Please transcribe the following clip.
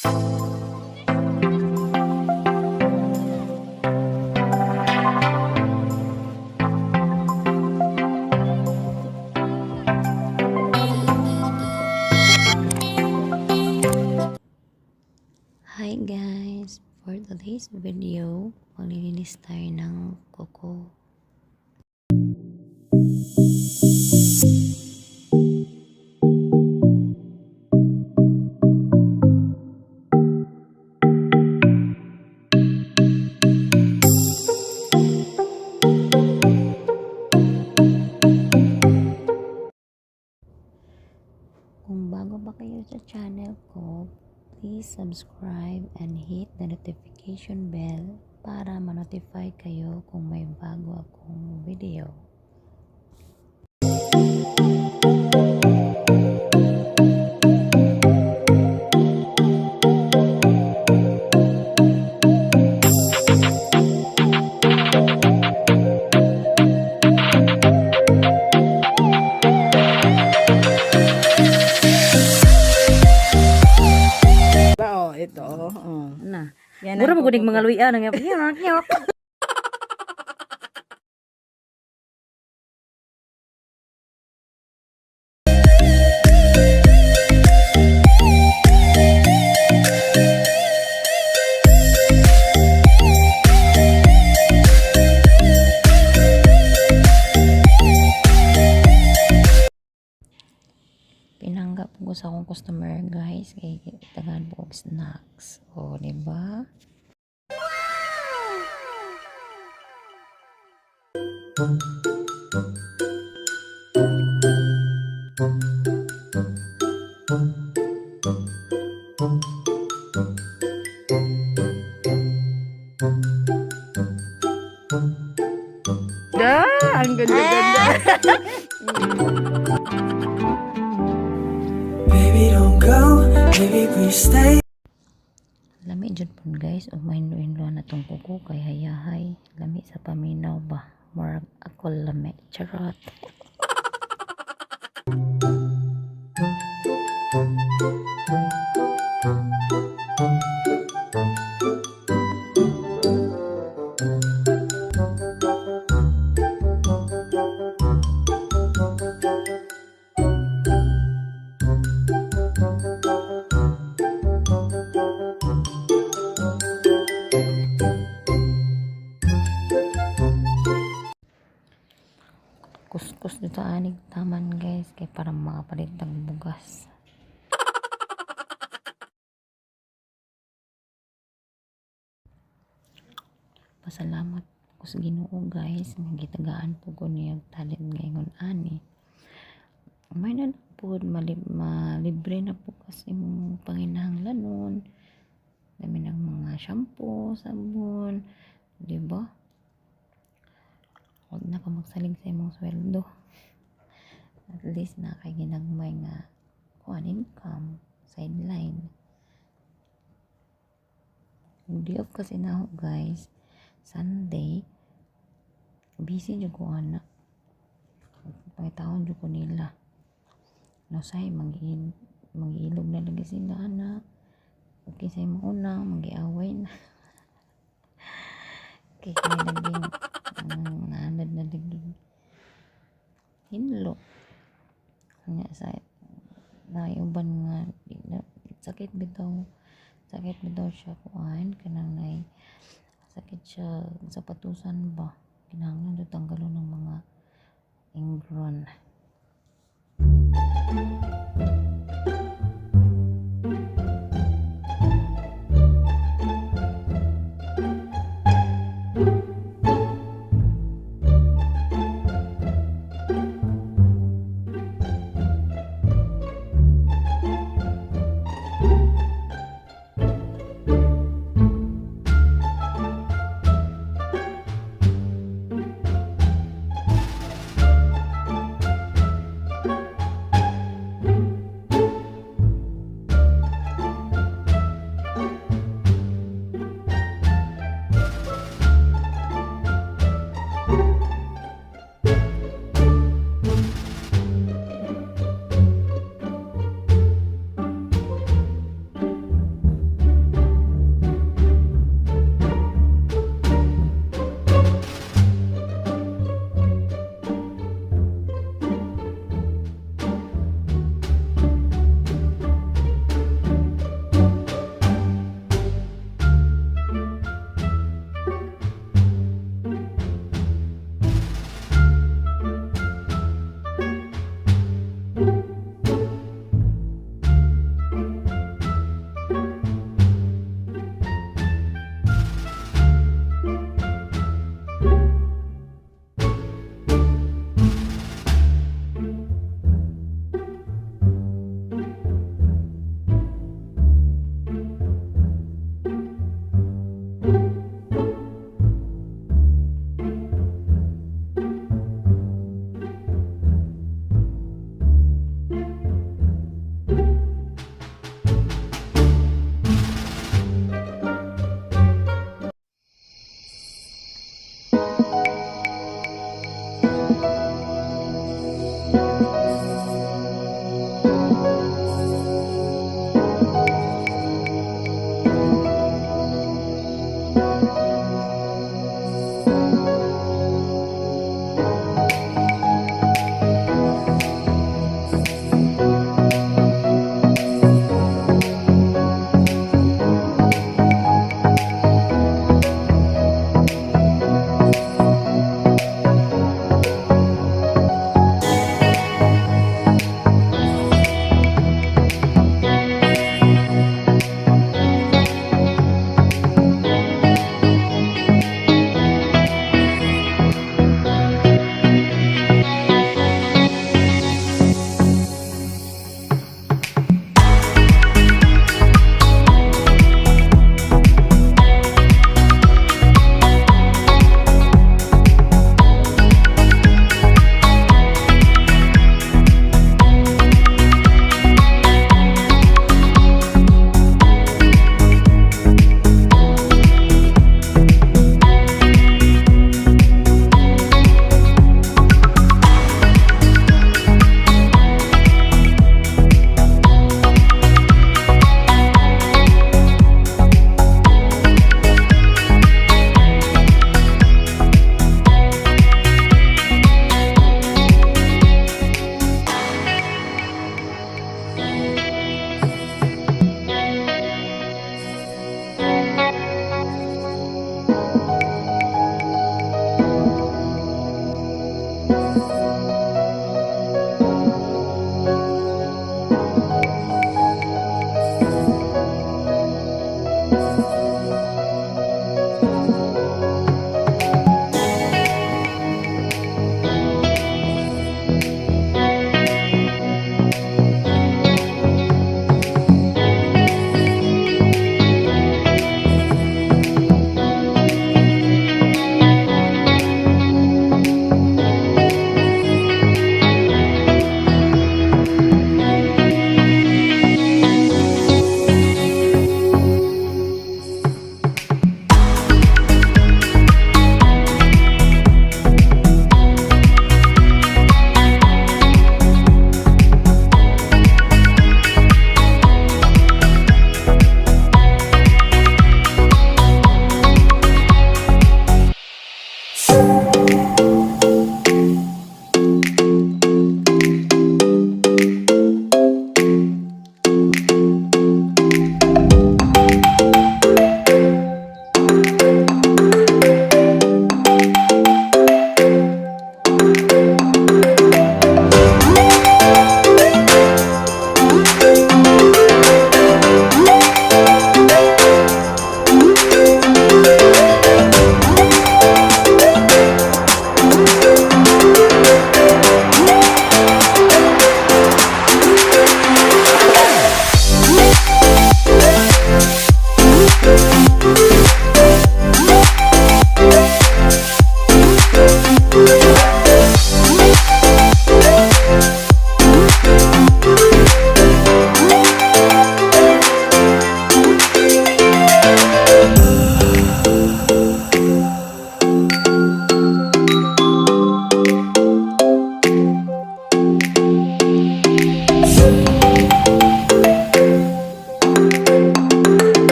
Hi guys! For today's video, maglilinis tayo ng kuko. Kung bago pa kayo sa channel ko, please subscribe and hit the notification bell para ma-notify kayo kung may bago akong video. Ba, oh, ito, oh. Oh. Na. Yan Mura ang mo gunig kuko mga ko. luya nang. Pinangga po ko sa akong customer, guys, kay tagaan po og snacks. O, di ba? Da, ang ganda-ganda. Baby, don't go, baby, please stay. Lami jud pud, guys, ug mahinlo-hinlo na tong kuko kay hayahay. Lami sa paminaw ba? Murag ako lami. Charot. Kuskus dito anig taman, guys, kay para makapalit ng bugas. Pasalamat ko sa Ginoo, guys, nga gitagaan po ko niya og talent ngayon ani. May na lang po, malibre na po kasi mong panginahanglanon. Dami ng mga shampoo, sabon, di ba? Huwag na ka magsalig sa imong sweldo. At least na kay ginagmay nga kuan income, sideline. Day off kasi na ako, guys. Sunday, busy jud ko ana. Pangitaon jud ko nila. No say mag-iilog na lagi sila ana. Okay sa imong una, magiaway na. Kay kay laging naanad na lagi hinlo. Nya sa naiuban nga di na, sakit bitaw siya kuan kanang nay sakit siya sa patusan ba, kinahanglan jud tanggalon ng mga ingron.